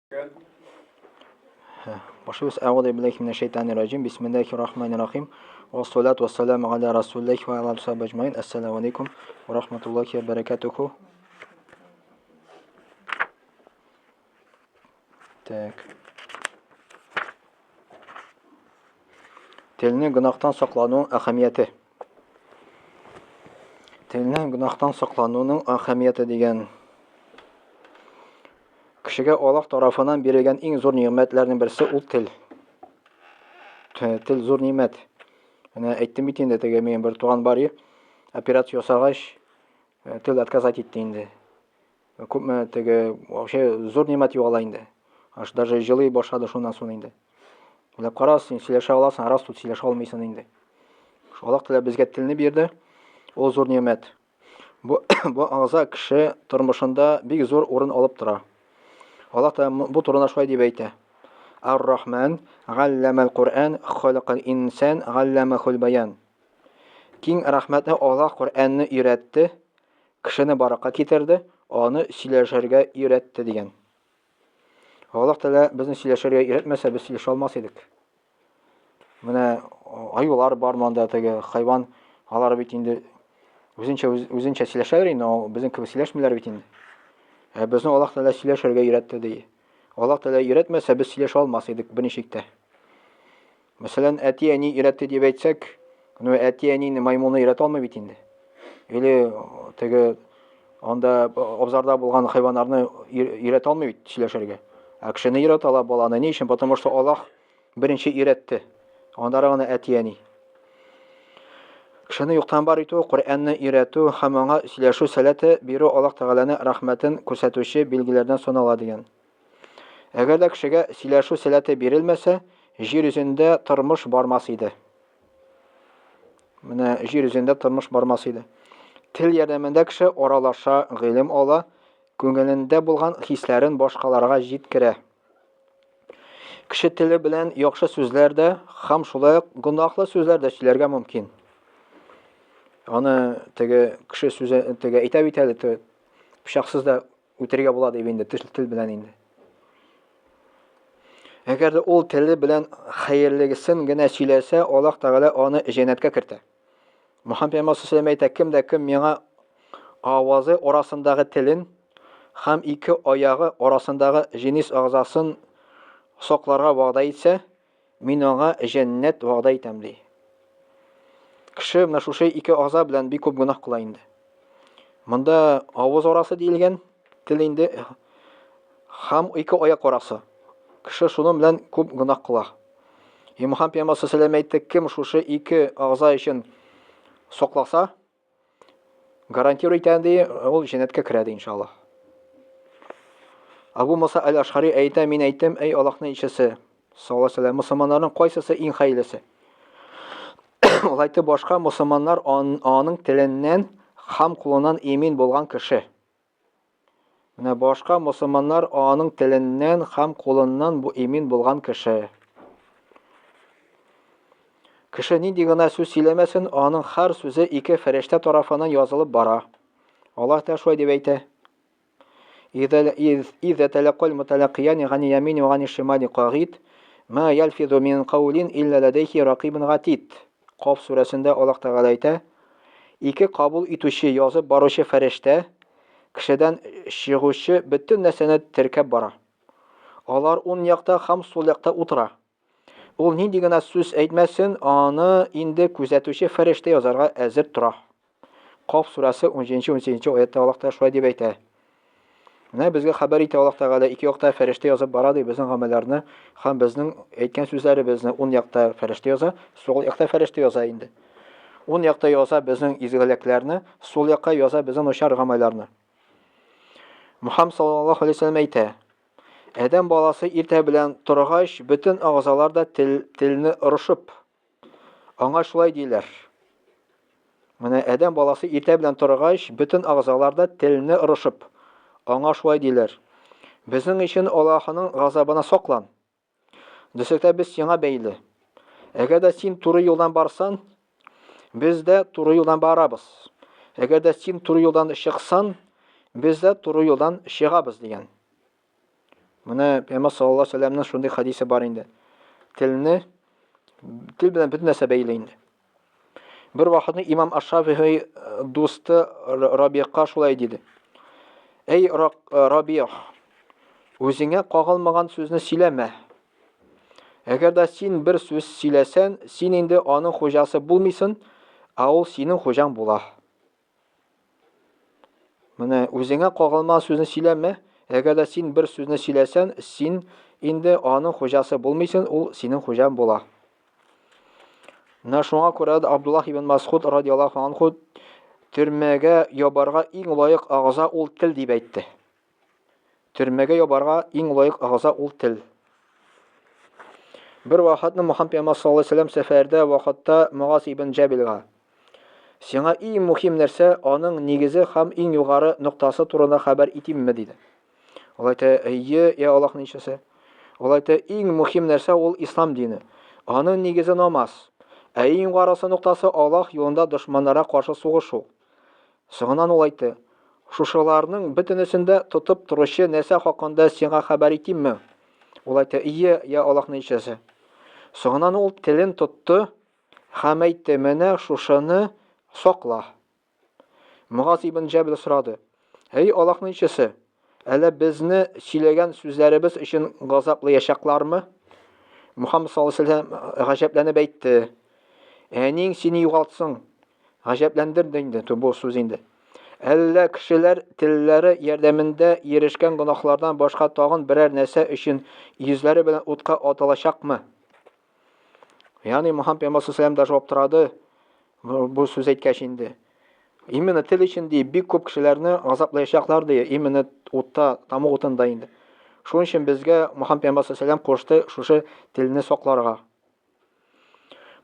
Башлыйбыз. Әгъузу биллахи минәш шайтанир раҗим. Бисмиллахир рахманир рахим. Ва салату вассаламу аля расулиллахи ва аля алихи аҗмаин. Ассаламу алейкум ва рахматуллахи ва баракатуху. Так. Телне гөнаһтан саклану әһәмияте. Телне гөнаһтан саклануның әһәмияте дигән кешегә Аллаһ тарафыннан бирелгән иң зур нигъмәтләрнең берсе ул тел. Тел зур нигъмәт. Менә әйттем бит инде, теге минем бер туган бар иде. Операция ясагач, э, тел отказать итте инде. Күпме теге вообще зур нимәт югала инде. Аж даже җылый башлады шуннан соң инде. Уйлап кара, син сөйләшә аласың, раз тут сөйләшә алмыйсың инде. Аллаһ Тәгалә безгә телне бирде. Ул зур нимәт. Бу, бу агза кеше тормышында бик зур урын алып тора. Аллаһ Тәгалә бу турында шулай дип әйтә. Ар-Рахман галләмәл Куръан, халакал инсан, галләмәхул баян. Киң рәхмәтле Аллаһ Коръәнне өйрәтте, кешене баракка китерде, аны сөйләшергә өйрәтте дигән. Аллаһ Тәгалә безне сөйләшергә өйрәтмәсә, без сөйләшә алмас идек. Менә аюлар бар монда теге хайван, алар бит инде үзенчә үзенчә сөйләшәләр инде, безнең кебек сөйләшмиләр бит инде. Ә безне Аллаһ Тәгалә сөйләшергә өйрәтте ди. Аллаһ Тәгалә өйрәтмәсә, без сөйләшә алмас идек берничек тә. Мәсәлән, әти-әни өйрәтте дип әйтсәк, ну әти-әнине маймылны өйрәтә алмый бит инде. Или теге анда абзарда булган хайваннарны өйрәтә алмый бит сөйләшергә. Ә кешене өйрәтә ала баланы. Ни өчен? Потому что Аллаһ беренче өйрәтте. Аннары гына әти-әни. Кешене юктан бар итү, Коръәнне өйрәтү һәм аңа сөйләшү сәләте бирү Аллаһ Тәгаләнең рәхмәтен күрсәтүче билгеләрдән санала дигән. Әгәр дә кешегә сөйләшү сәләте бирелмәсә, җир йөзендә тормыш бармас иде. Менә җир йөзендә тормыш бармас иде. Тел ярдәмендә кеше аралаша, гыйлем ала, күңелендә булган хисләрен башкаларга җиткерә. Кеше теле белән яхшы сүзләр дә һәм шулай ук гөнаһлы сүзләр дә сөйләргә мөмкин. Аны теге кеше сүзе теге әйтә бит әле, пычаксыз да Үтергә була дип инде тел, тел белән инде. Әгәр дә ул теле белән хәерлегесен генә сөйләсә, Аллаһ Тәгалә аны җәннәткә кертә. Мөхәммәд пәйгамбәр саллаллаху әйтә, кем дә кем миңа авазы арасындагы телен һәм ике аягы арасындагы җенис агъзасын сакларга вәгъдә итсә, Мин аңа җәннәт вәгъдә итәм, ди. Кеше менә шушы ике агъза белән бик күп гөнаһ кыла инде. Монда авыз арасы диелгән, тел инде һәм ике аяк арасы. Кеше шуның белән күп гөнаһ кыла. И Мөхәммәд пәйгамбәр саллаллаху әйтте, кем шушы ике агъза өчен сакласа, Гарантирую итәм ди, ул җәннәткә керә ди иншаллаһ. Абу Муса әл-Ашхари әйтә, мин әйттем, әй Аллаһның илчесе, саллаллаһу алейһи мусульманнарның кайсысы иң хәерлесе? Ул әйтте, башка мусульманнар аның теленнән һәм кулыннан имин булган кеше. Менә башка мосылманнар аның теленнән һәм кулыннан бу имин булган кеше. Кеше нинди генә сүз сөйләмәсен, аның һәр сүзе ике фәрештә тарафыннан язылып бара. Аллаһ та шулай дип әйтә. Иза талақал муталақияни гани ямини ва гани шимали кагид, ма ялфизу мин каулин илля ладайхи рақибун гатид. Каф сүрәсендә Аллаһ Тәгалә әйтә, Ике кабул итүче, язып баручы фәрештә кешедән чыгучы бөтен нәрсәне теркәп бара. Алар уң якта һәм сул якта утыра. Ул нинди генә сүз әйтмәсен, аны инде күзәтүче фәрештә язарга әзер тора. Каф сүрәсе 17-18 аятта Аллаһ Тәгалә шулай дип әйтә. Менә безгә хәбәр итә Аллаһ Тәгалә ике якта фәрештә язып бара ди безнең гамәлләрне һәм безнең әйткән сүзләребезне ун якта фәрештә яза, сул якта фәрештә яза инде. Ун якта яза безнең изгелекләрне, сул якка яза безнең начар гамәлләрне. Мухаммад саллаллаху алейһи вәсәлләм әйтә: Адәм баласы иртә белән торгач, бөтен агъзалар да тел, телне орышып, Аңа шулай диләр. Менә адәм баласы иртә белән торгач, бөтен агъзалар да телне орышып, аңа шулай диләр. Безнең өчен Аллаһының газабына саклан. Дөслектә без сиңа бәйле. Әгәр дә син туры юлдан барсан, без дә туры юлдан барабыз. Әгәр дә син туры юлдан чыксан, без дә туры юлдан чыгабыз дигән. Менә Пәйгамбәр саллаллаһу алейһи вәсәлләмнең шундый хадисе бар инде. Телне тел белән бөтен нәрсә бәйле инде. Бер вакытны имам Аш-Шафигый дусты Рабига шулай диде. Әй Рабига, үзеңә кагылмаган сүзне сөйләмә. Әгәр дә син бер сүз сөйләсән, син инде аның хуҗасы булмыйсың, ә ул синең хуҗаң була. Менә үзеңә кагылмаган сүзне сөйләмә. Әгәр дә син бер сүзне сөйләсән, син инде аның хуҗасы булмыйсың, ул синең хуҗаң була. Менә шуңа күрә дә Абдуллах ибн Масхуд радиаллаһу анху төрмәгә ябарга иң лаек агъза ул тел дип әйтте. Төрмәгә ябарга иң лаек агъза ул тел. Бер вакытны Мухаммад пәйгамбәр саллаллаһу алейһи вәсәлләм сәфәрдә вакытта Муаз ибн Җәбилгә Сиңа иң мөһим нәрсә, аның нигезе һәм иң югары ноктасы турында хәбәр итимме, диде. Ул әйтә, әйе, я Аллаһның илчесе. Ул әйтә, иң мөһим нәрсә ул ислам дине. Аның нигезе намаз. Ә иң югарысы ноктасы Аллаһ юлында дошманнарга каршы сугышу. Соңыннан ул әйтте, шушыларның бөтенесен дә тотып торучы нәрсә хакында сиңа хәбәр итимме? Ул әйтте, ие, я Аллаһның илчесе. Соңыннан ул телен тотты Һәм әйтте, менә шушыны сакла. Мугаз ибн Җәбел сорады, Әй Аллаһның илчесе, әллә безне сөйләгән сүзләребез өчен газаплаячаклармы? Мухаммад саллаллаһу алейһи вәсәлләм гаҗәпләнеп әйтте, Әниең сине югалтсын. Гаҗәпләндерде инде бу сүз инде. Әллә кешеләр телләре ярдәмендә ирешкән гөнаһлардан башка тагын берәр нәрсә өчен йөзләре белән утка атылачакмы? Ягъни Мухаммад пәйгамбәр саллаллаху даже аптырады бу сүз әйткәч инде. Именно тел өчен ди, бик күп кешеләрне газаплаячаклар ди, именно утта, тамук утында инде. Шуның өчен безгә Мухаммад пәйгамбәр саллаллаху кушты шушы телне сакларга.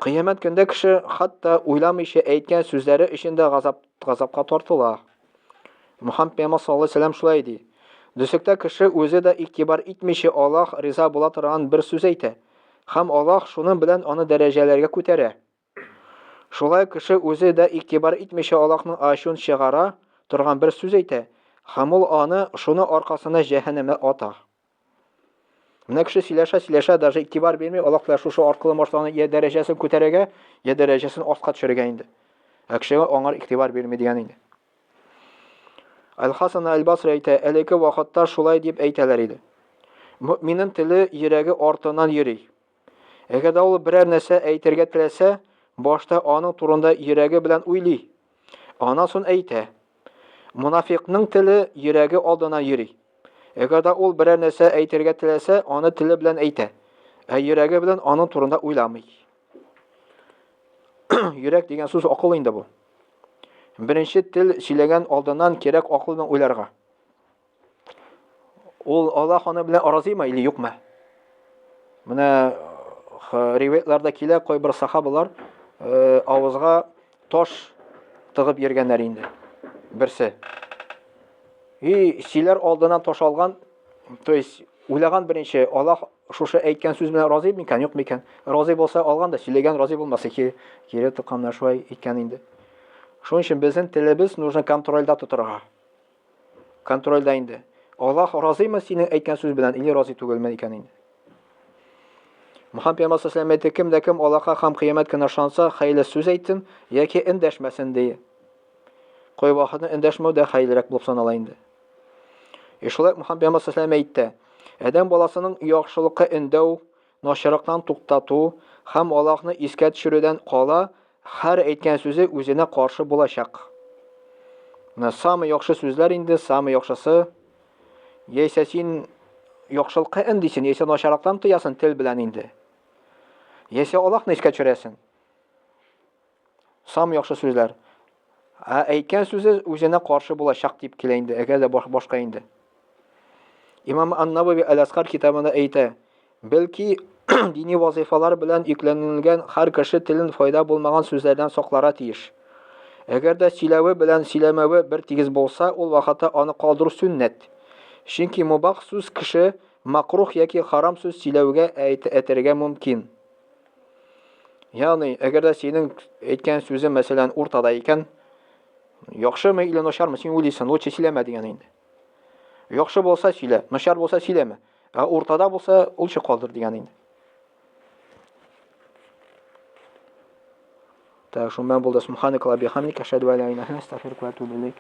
Кыямәт көндә кеше хәтта уйламыйча әйткән сүзләре өчен дә газап, газапка тартыла. Мухаммад пәйгамбәр саллаллаху алейһи вәсәлләм шулай ди. Дөслектә кеше үзе дә игътибар итмичә Аллаһ риза була торган бер сүз әйтә. Һәм Аллаһ шуның белән аны дәрәҗәләргә күтәрә. Шулай кеше үзе дә игътибар итмичә Аллаһның ачуын чыгара торган бер сүз әйтә, һәм ул аны шуны аркасында җәһәннәмгә ата. Менә кеше сөйләшә, сөйләшә, даже игътибар бирми, Аллаһ Тәгалә шушы аркылы может аны я дәрәҗәсен күтәрергә, я дәрәҗәсен артка төшерергә инде. Ә кеше аңар игътибар бирми дигән инде. Әл-Хасан Әл-Басри әйтә, элекке вакытта шулай дип әйтәләр иде. Мөминнең теле йөрәге артыннан йөри. Әгәр дә ул берәр нәрсә әйтергә теләсә, башта аның турында йөрәге белән уйлый. Аннан соң әйтә. Монафикның теле йөрәге алдына йөри. Әгәр дә ул берәр нәрсә әйтергә теләсә, аны теле белән әйтә, ә йөрәге белән аның турында уйламый. Йөрәк дигән сүз акыл инде бу. Беренче тел сөйләгән алдыннан кирәк акыл белән уйларга. Ул Аллаһ аны белән разыймы или юкмы? Менә риваятларда килә, кайбер сахабалар авызга таш тыгып йөргәннәр инде. Берсе. И сөйләр алдыннан таш алган, то есть уйлаган беренче, Аллаһ шушы әйткән сүз белән разый микән, юк микән? Разый булса алган да сөйләгән, разый булмаса кире тыкканнар шулай иткән инде. Шуның өчен безнең телебез нужно контрольдә тотарга. Контрольдә инде. Аллаһ разыймы синең әйткән сүз белән или разый түгелме икән инде. Мухаммад пәйгамбәр саллаллаху алейһи кем дә кем Аллаһка һәм кыямәт көненә ышанса, хәерле сүз әйтсен яки эндәшмәсен ди. Кай вакытны эндәшмәү дә хәерлерәк булып санала инде. И шулай Мухаммад пәйгамбәр саллаллаху әйтте: Адәм баласының яхшылыкка өндәү, начарлыктан туктату һәм Аллаһны искә төшерүдән кала һәр әйткән сүзе үзенә каршы булачак. Менә самый яхшы сүзләр инде, самый яхшысы. Яисә син яхшылыкка өндисен, яисә начарлыктан тыясын тел белән инде. Яисә Аллаһны искә төшерәсен. Сам яхшы сүзләр. Ә әйткән сүзе үзенә каршы булачак дип килә инде, әгәр дә башка инде. Имам Ан-Навави Әл-Әскар китабында әйтә, бәлки дини вазифалар белән йөкләнелгән һәр кеше телен файда булмаган сүзләрдән сакларга тиеш. Әгәр дә сөйләве белән сөйләмәве бер тигез булса, ул вакытта аны калдыру сөннәт. Чөнки мубах сүз кеше макрух яки харам сүз сөйләүгә әйтергә мөмкин. Ягъни, әгәр дә синең әйткән сүзең, мәсәлән, уртада икән, яхшымы или начармы, син уйлыйсың, лучше сөйләмә дигән инде. Яхшы булса сөйлә, начар булса сөйләмә. Ә уртада булса, лучше калдыр дигән инде. Так, шуннан булды. Субханакалла бихамдика, ашһаду ан ла илаһа илля анта, астагфирука ва атубу илейк.